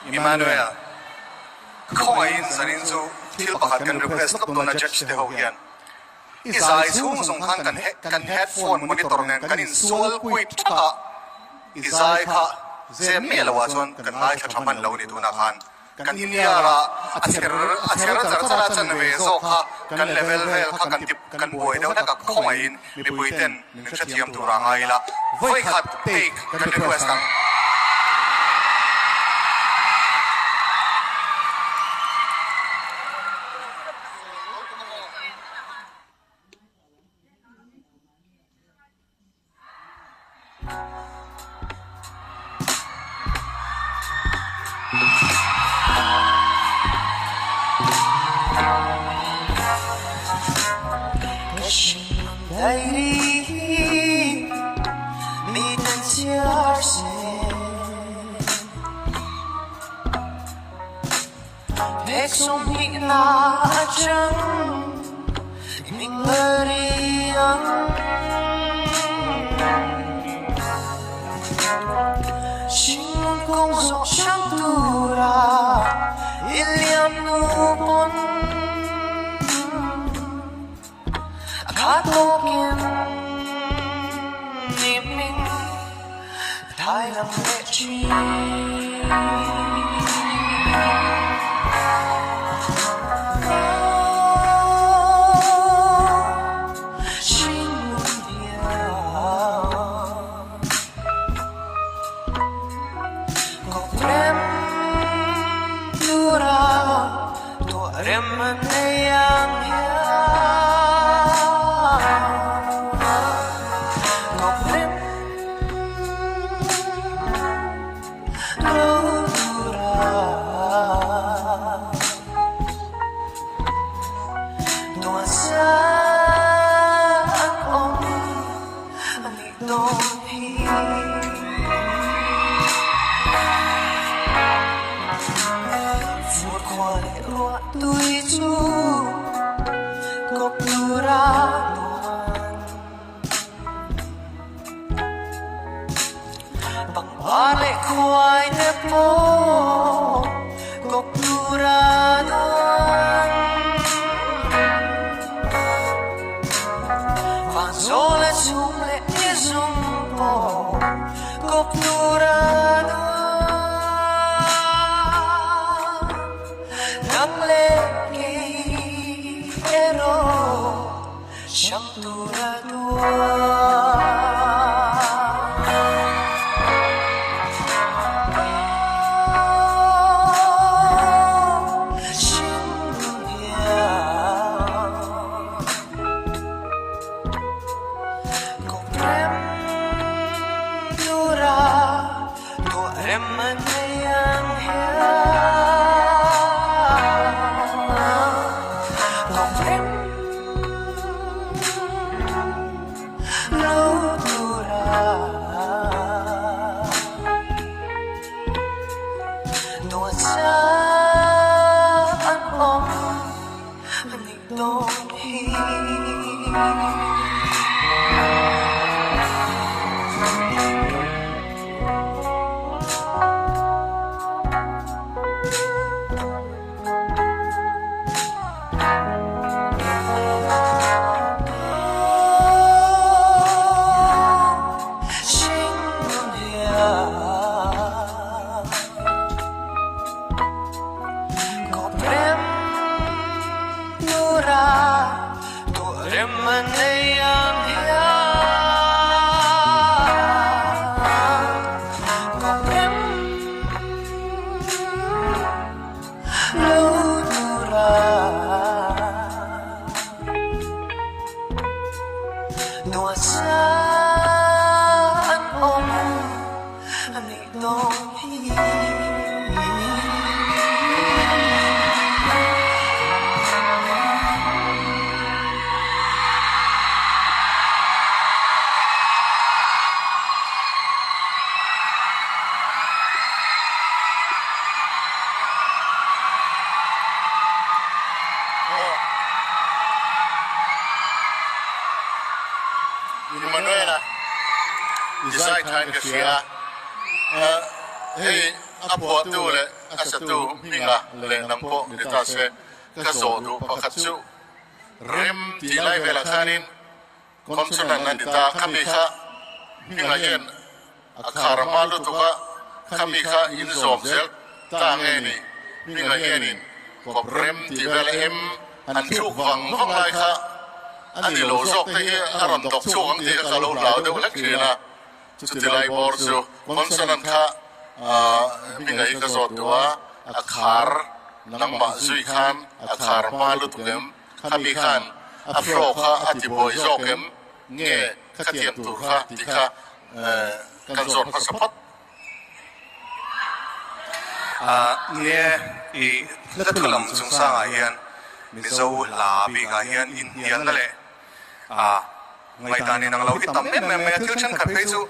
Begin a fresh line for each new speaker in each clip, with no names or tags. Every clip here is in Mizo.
Emmanuel, Khawngaihin zanin chu thil pakhat kan request lawk dawn a judge te ho hian. I zai chhung zawng khan kan kan headphone monitor nen kan insual kuit thak a, i zai kha zep miah lo ah chuan kan ngaithla tha hman lo a ni tunah khan. Kan in-ear ah a chher a chher char char a chan ve zawk kha kan level vel kha kan ti kan buai deuh hlek a, khawngaihin mipui ten min hrethiam tur a ngai ila vawikhat take kan request ang. Emmanuela i zai thain ka hria. Hei a phuahtu leh.
A satu hminga leh nang pawh ni ta se, ka zawh duh pakhat chu rem tih lai velah khanin consonant a ni ta, khami kha hminga hian a khar hma lutuk a, khami kha in zawm zel ta nge ni, hminga hianin kawp rem tih vela em an thluk vang vang lai kha a ni lo zawk te hi a rawn dawk chhuak ang tih kha ka lo hlau deuh hlek thin a. Chuti lai bawr chu consonant kha hminga hi ka zawt duh a, a khar nangmah zui khan a khar hma lutuk em? Khami khan a flow kha a ti buai zawk em? Nge khatiang tur kha tih kha kan zawt hmasa phawt.
Nge i hlathu lam chungchangah hian Mizo hla bikah hian inhnialna leh A ngaihdan in ang lo hi tam em em mai a, thil thenkhat phei chu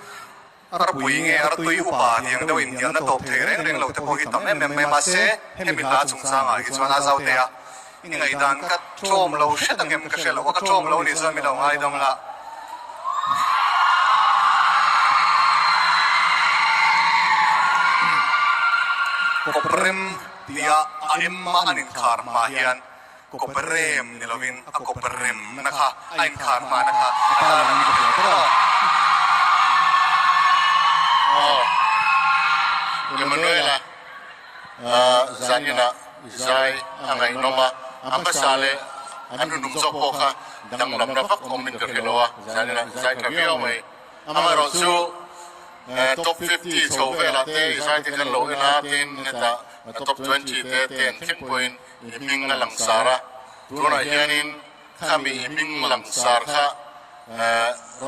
arpui nge artui upa tih ang deuh inhnialna tawp thei reng reng lo te pawh hi tam em em mai a, mahse hemi hla chungchangah hi chuan a zau teh a, i ngaihdan ka tlawm lo hret ang em ka hre lo a, ka tlawm lo nih chuan mi lo ngaidam la. Kawprem tia a emma an inkhar hma hian Kawp rem ni lovin a kawp remna kha a inkhar hmana kha a ta lang in ka hria tawh a.
Aw Emmanuela zaninah zai a ngaihnawm a, a hmasa leh an hnunum zawk pawh kha danglamna vak awmin ka hre lo a, zaninah zai tha viau mai. Amaherawh chu top 50 chho velah te i zai te khan lo en a, tin hetah top 20 te ten thleng pawhin I hming a langsar a, tunah hianin khami i hming langsar kha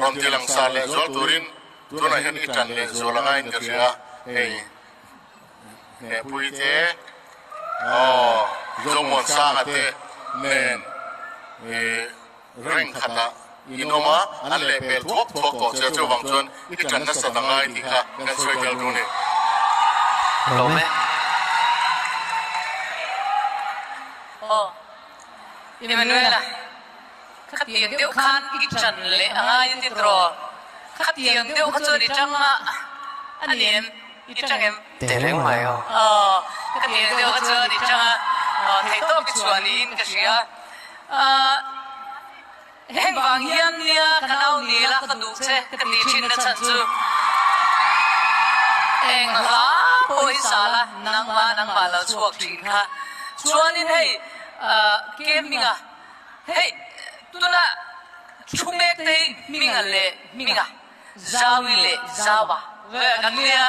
rawn ti langsar leh zual turin tunah hian i tan leh zual anga in ka hria, hei Hnehpui te, aw Zomuansanga te nen reng khatah in awm a, an lehpel thuak thuak tawh che a, chuvang chuan i tan nasat a ngai tih kha kan sawi tel duh a ni.
Lawm e.
Aw, Emanuela, khatiang deuh khan i tan leh a ngai a ti tawh. Khatiang deuh kha chuan i tang a, a ni em? I tang em?
Teh reng mai aw.
Aw, khatiang deuh kha chuan i tang a, theihtawp i chhuah niin ka hria. Heng vang hian nia ka nau nila ka duh che ka ti thin na chhan chu eng hla pawh hi sal a, nangmah nangmah lo chhuak thin kha. Chuanin hei ke hminga hei tuna thu mek te hi hminga leh hminga. Zawi leh Zawa kan nia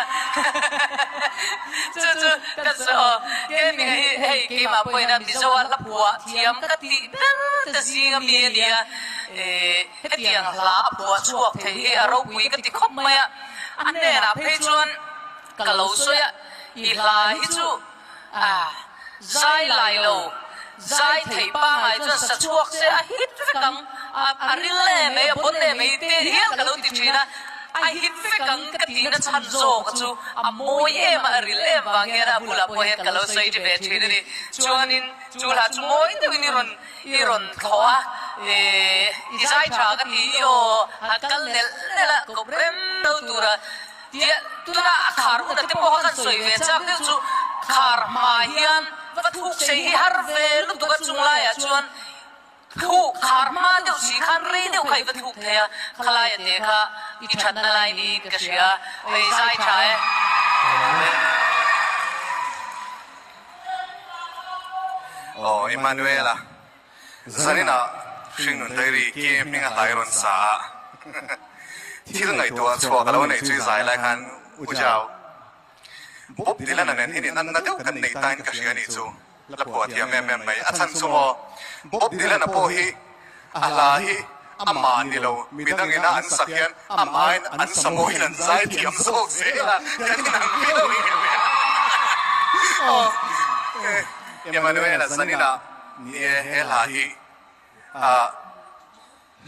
chu chu ka sawi aw. Kei hi hei keimah pawhin a Mizo a hla phuah thiam ka tih ber te zing a mi a nia. Hetiang hla a phuah chhuak thei hi a ropui ka ti khawp mai a. A hnenah phei chuan ka lo sawi a, i hla hi chu zai lai lo, zai theih pangngai chuan sa chhuak se a hit vek ang, a ril em mai, a bon em mai te hial ka lo ti thin a, a hit vek ang ka tihna chhan zawk chu a mawi em a, a ril em vang hian a bulah pawh hian ka lo sawi ṭi ve thin a ni. Chuanin chu hla chu mawi deuhin i rawn i rawn thlawh a, i zai ṭha ka ti i aw, han kal nelh nelh a, kawp rem lo tura Tia tuna a khar hun te pawh kha kan sawi ve chak deuh chu khar hma hian va thuk sei hi har ve lutuk a chung laiah chuan thuk khar hma deuh si khan rei deuh kha i va thuk thei a, khalaia te kha i thatna lai niin ka hria, ei zai tha e.
Aw Emmanuela Zaninah hringnun diary ke hminga hlai rawn sa a, thil ngaihtuah chhuak a lo neih chu i zai lai khan U Jau, Bob Dylan-a nen hian inanna deuh kan nei tain ka hria nih chu, la phuah thiam em em mai. A chhan chu maw, Bob Dylan-a pawh hi a hla hi amah ni lo, midangina an sak hian amahin an sa mawiin an zai thiam zawk zel a, kan inang viau em em. Aw, Emmanuel-a zaninah Ni e, he hla hi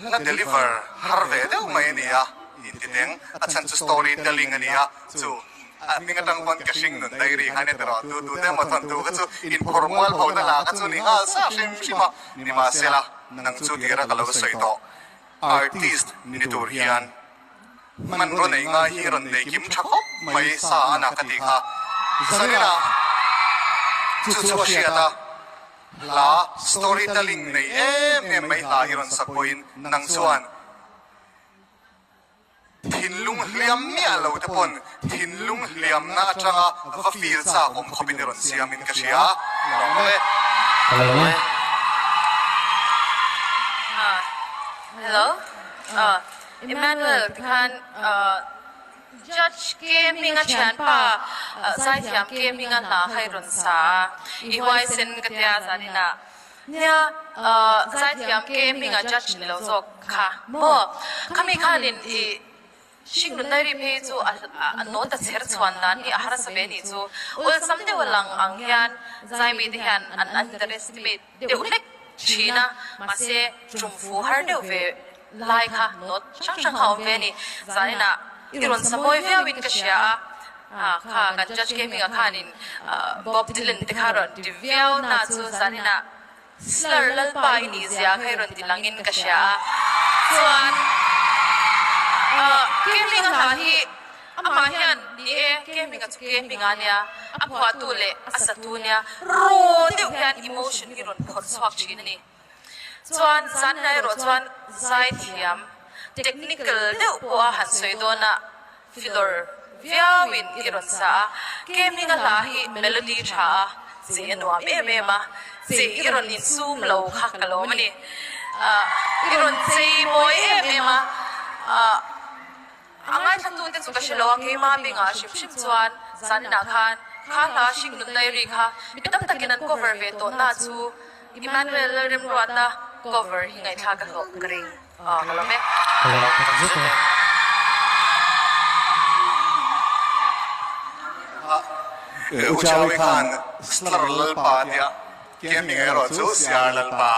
hla deliver har ve deuh mai a ni a, inti teng. A chhan chu story telling a ni a, chu a hming atang pawn ka hring nun diary khan e tawrh tu tu te emaw thawn tu kha chu inphawrh mual ho na hla kha chu ni nghal sa hrim hrim a, nimahsela nang chu tira ka lo sawi tawh artist ni tur hian hmanraw nei ngai hi rawn nei kim tha khawp mai sa a na ka tih kha. Zaninah. Chu chu a hriat a, hla storytelling nei em em mai hla i rawn sak pawhin nang chuan thinlung hliam miah lo te pawn thinlung hliamna atanga va feel chak awm khawpin i rawn siamin ka hria. Lawm e.
Ka lo e.
Hello. Emmanuel tikhan Judge Ke hminga thianpa zaithiam Ke hminga hla kha i rawn sa a, i huaisen ka tia zaninah nia zaithiam Ke hminga judge ni lo zawk kha maw? Khami khanin i hringnun diary phei chu a note a chher chhuan dan hi a harsa ve nih chu awlsam deuh a lang ang hian zaimi te hian an underestimate deuh hlek thin a, mahse tum fu har deuh ve lai kha note hrang hrang kha a awm ve a ni. Zaninah i rawn sa mawi viauin ka hria a, ha kha kan judge Gaming-a khanin Bob Dylan te kha rawn ti viau na chu zaninah Slur Lalpa i nih zia kha i rawn ti langin ka hria a, chuan Gaming-a hla hi Amah hian, Ni e, ke hminga chu ke hminga nia, a phuahtu leh a satu nia, raw deuh hian emotion hi rawn phawrh chhuak thin a ni. Chuan zanna erawh chuan zaithiam, technical deuh pawha han sawi dawn a, filawr viauin i rawn sa a, ke hminga hla hi melody tha a, chei a nuam em em a, chei i rawn insum lo kha ka lawm a ni. I rawn chei mawi em em a. A ngaithlatute chu ka hre lo a, keimah bengah hrim hrim chuan zaninah khan kha hla Hringnun Diary kha mi tam takin an cover ve tawh na chu Emmanuel Lalremruata cover hi ngaihthlak ka hlawh ka ring a, ka lawm e.
Ka lawm tak zet e.
U Chawi khan Slar Lalpa a tia, Keming erawh chu Siar Lalpa.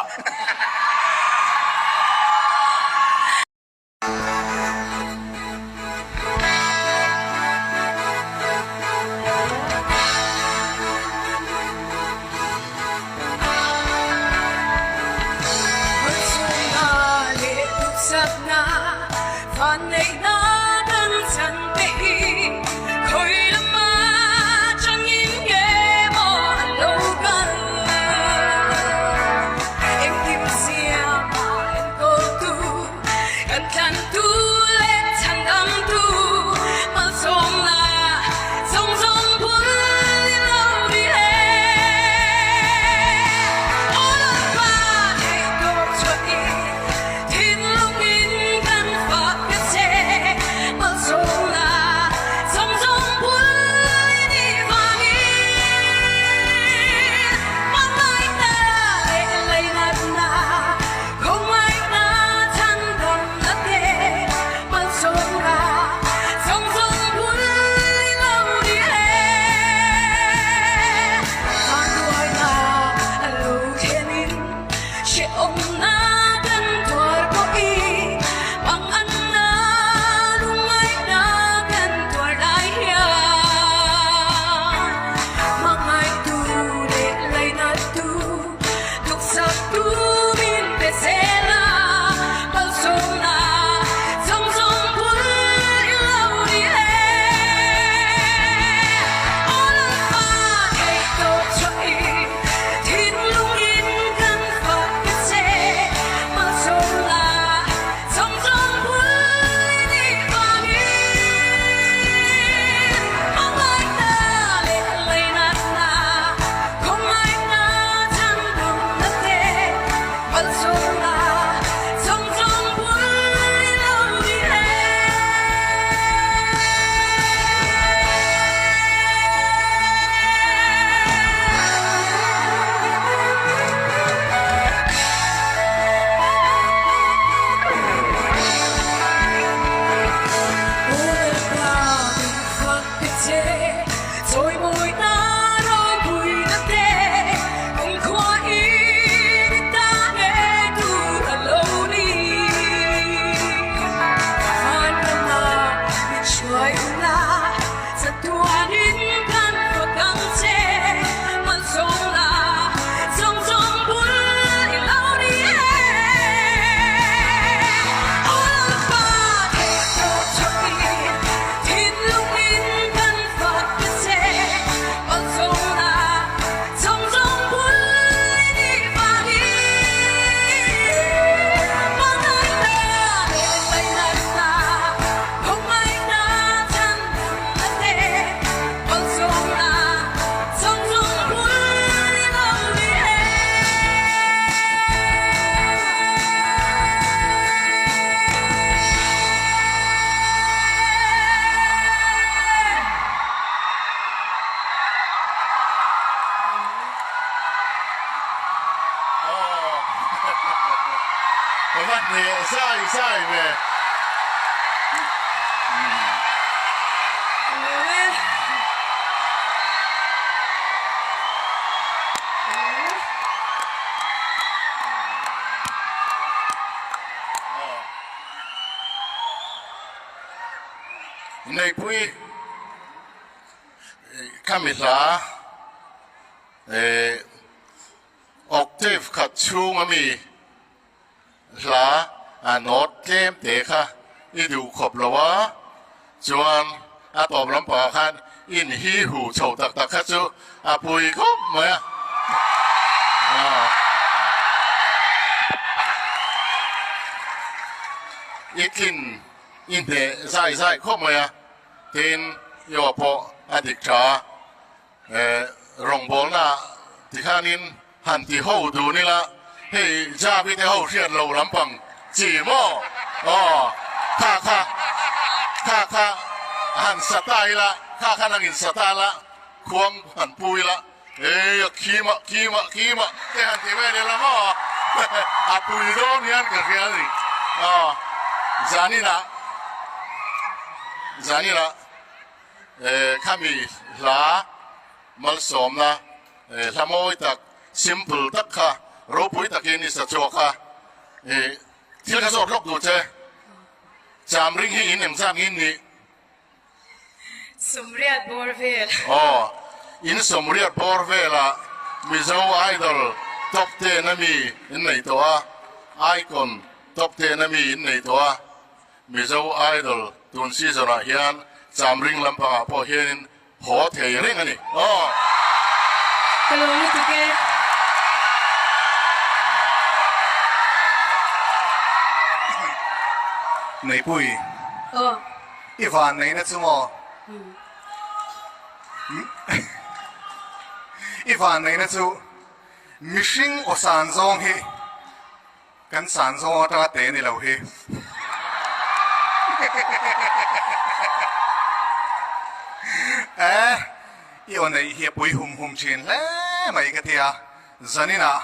Neihpui khami hla octave khat chhung ami hla a note tlem te kha i duh khawp lo a, chuan a tawp lampangah khan in hi hu chho tak tak kha chu a pui khawp mai a. I tlin i hneh zai zai khawp mai a, tin i aw pawh a dik tha a. Rawngbawlna tikhanin han ti ho dun ila, hei Javi te ho hriat lo lampang chi maw? Aw, kha kha, kha kha han sa ta ila, kha kha nangin sa ta la, khuang han pu ila, ei a khima, khima, khima te han ti vel ila maw? A pui dawn hian ka hria a ni. Aw, zaninah, zaninah. Khami hla malsawmna hla mawi tak, simple tak kha ropui takin i sa chhuak a, thil kha zawt lawk duh che, cham ring hi in engzat ngin nih?
Sawmriat bawr vel.
Aw, in sawmriat bawr velah Mizo Idol top ten a mi in nei tawh a, Icon top ten a mi in nei tawh a, Mizo Idol tun season ah hian Chamring lampangah pawh hianin haw thei reng a ni. Aw.
Ka lo lutuk e.
Neipui.
Aw.
I van neihna chu maw? I van neihna chu mihring aw san zawng hi. Kan san zawng atanga te ni lo hi. Eh, i aw neih hi a pui hum hum thin hle mai ka tia. Zaninah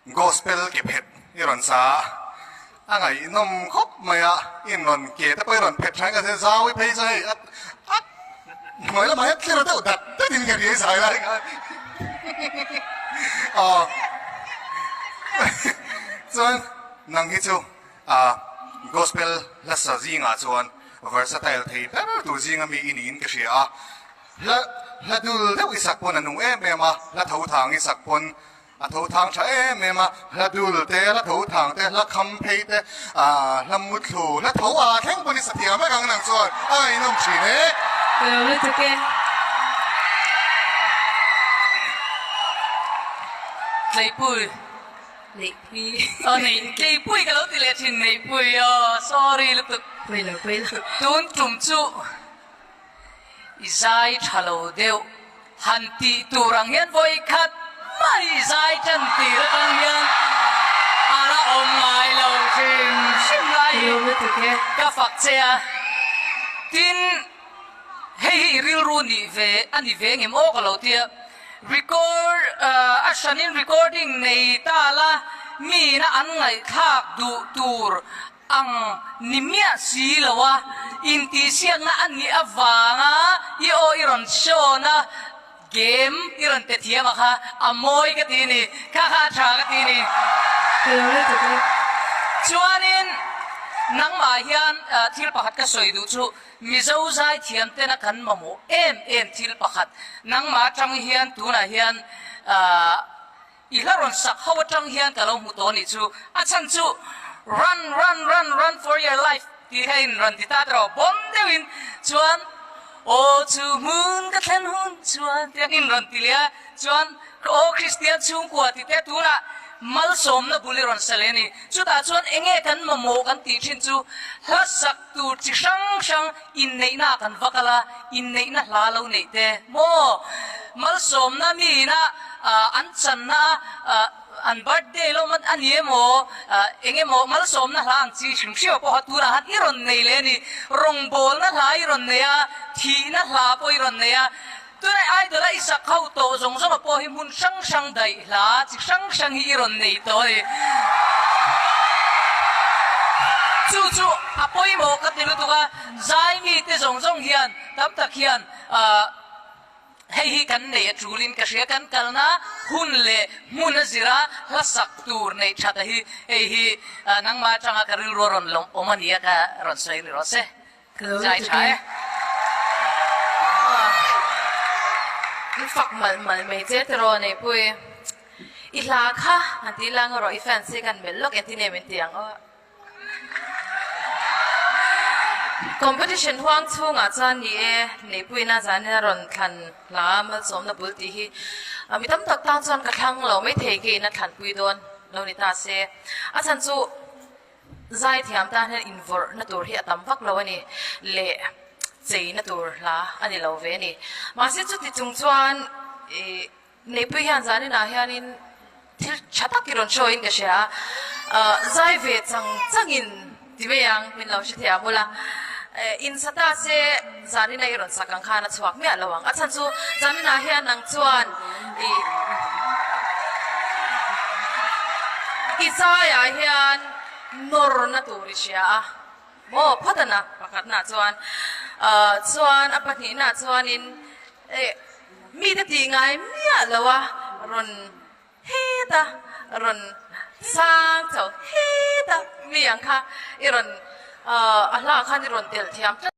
Gospel ke phet i rawn sa a, a ngaihnawm khawp mai a, in rawn ke te pawh i rawn phet thain ka hria, zau i phei chu hei a a hnuai lamah hian thlir deuh dat datin ka hria i zai lai khan. Aw chuan nang hi chu ah gospel hlasa zingah chuan versatile thei ber tur zinga mi i niin ka hria a, hla hla dul deuh i sak pawn a nung em em a, hla tho thang i sak pawn A tho thang tha em em a, hla dul te, hla tho thang te, hla kham phei te, hla muthlu, hla tho a thleng pawn i sa thiam vek ang nang chuan a ngaihnawm thin e.
Ka lo lutuk e.
Tleipui.
Neihpui.
Aw nei, tleipui ka lo ti leh thin neihpui aw, sorry lutuk.
Pawi lo, pawi lo.
Tun tum chu. I zai tha lo deuh han tih tur ang hian vawi khat mai i zai tan tir atang hian a la awm ngai lo hrim hrim lai hi ka fak che a. Tin, hei hi i rilru nih ve a ni ve ngem aw ka lo tia. Record a hranin recording nei ta la miin a an ngaihthlak duh tur Ang ni miah si lo a, intihsiakna a nih avanga i aw i rawn shown a, game i rawn pe thiam a kha a mawi ka ti ni, kha kha a tha ka ti ni.
Ka lo lutuk e.
Chuanin nangmah hian thil pakhat ka sawi duh chu Mizo zaithiam tena kan mamawh em em thil pakhat nangmah atang hian tunah hian I hla rawn sak ho atang hian ka lo hmu tawh anih chu. A chhan chu Run, run, run, run for your life tih kha in rawn ti ta tawh bawm deuhin chuan Aw chu hmun ka thlen hun chuan tiang in rawn ti leh a, chuan Aw Kristian chhungkua ti te tunah malsawmna bul i rawn sa leh a ni. Chutah chuan enge kan mamawh kan tih thin chu hla sak tur chi hrang hrang inneihna ah kan va kal a, inneihna hla lo neih te maw? Malsawmna miin a an channa a an birthday lawm a ni emaw eng emaw malsawmna hla ang chi hrim hrim ah pawh kha tunah khan i rawn nei leh a ni. Rawngbawlna hla i rawn nei a, thihna hla pawh i rawn nei a. Tunah Idol a i sak ho tawh zawng zawng ah pawh hi hmun hrang hrang daih hla chi hrang hrang hi i rawn nei tawh a ni. Chu chu a pawimawh ka ti lutuk a, zai mite zawng zawng hian tam tak hian ah hei hi kan nei a tulin ka hria, kan kalna hun leh hmun a zira hla sak tur neih that a hi hei hi nangmah atanga ka rilru a rawn lawm awm a nia ka rawn sawi ni rawh se. Zai tha e.
In fak malh malh mai che tiraw Neihpui. I hla kha han ti lang rawh i fans hi kan melh lawk engtin nge min ti ang aw. Competition huang chhungah chuan ni e Neihpuiin a zanin a rawn thlan hla malsawmna bul tih hi mi tam tak tan chuan ka thlang lo maithei keiin a thlanpui dawn lo ni ta se. A chhan chu Zaithiam tan hian invawrhna tur hi a tam vak lo a ni leh cheina tur hla a ni lo ve a ni. Mahse chuti chung chuan ih Neihpui hian zaninah hianin thil tha tak i rawn show in ka hria a, zai ve chang changin ti mai ang min lo hre thei ang bula insa ta se zanina i rawn sak ang khan a chhuak miah lo ang. A chhan chu zaninah hian nang chuan ih i zaiah hian nawrna tur i hria a maw phawt a na pakhatnaah chuan chuan a pahnihnaah chuanin eh mite tih ngai miah lo a rawn heta rawn sang chho heta mi ang kha i rawn a hla khan i rawn telh thiam tlat.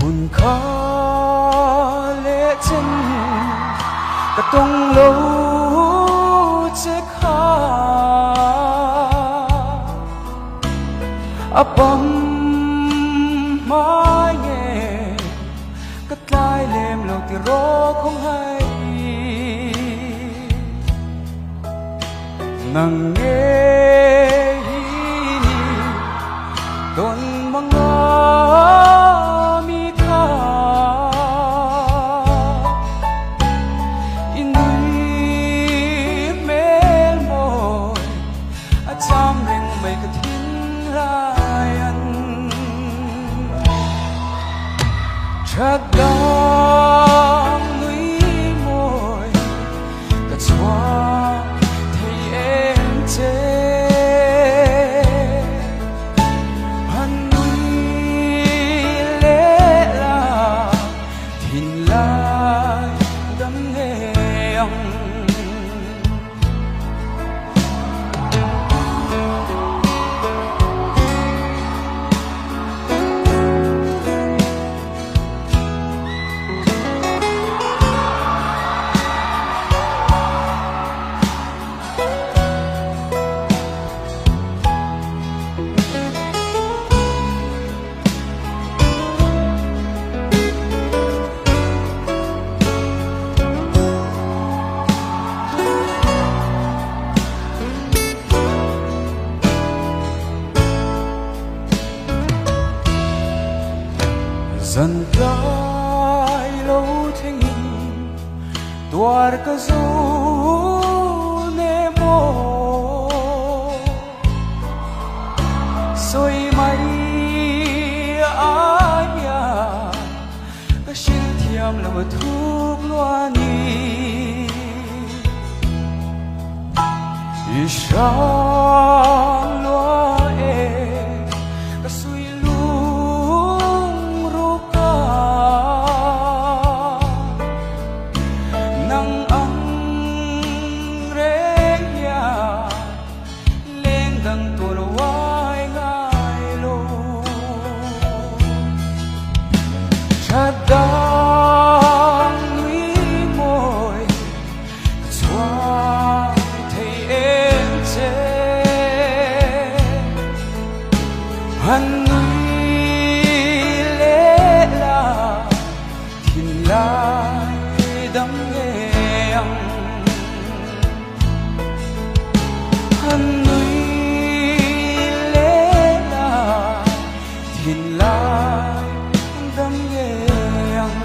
Hun kha leh chen ka tawng lo che kha a pam hmai nge ka tlai lem lo ti rawk hawng hai nang nge hi ni tawn manga mi kha i nui hmel mawi a cham reng mai ka thin lai an that dang nui mawi ka chhuak thei em che han nui leh la thinlai dam ngei ang. Zan tlai lo thlengin tuar ka zo ne maw sawi mai aia ka hrilh thiam lo thuk luani i hrang lua e ka sui lung ruka nang ang reng hian leng dang tur uai ngai lo tha dang nui mawi ka chhuak thei em che han nui leh la thinlai dam ngei ang. Han nui leh la thinlai dam ngei ang.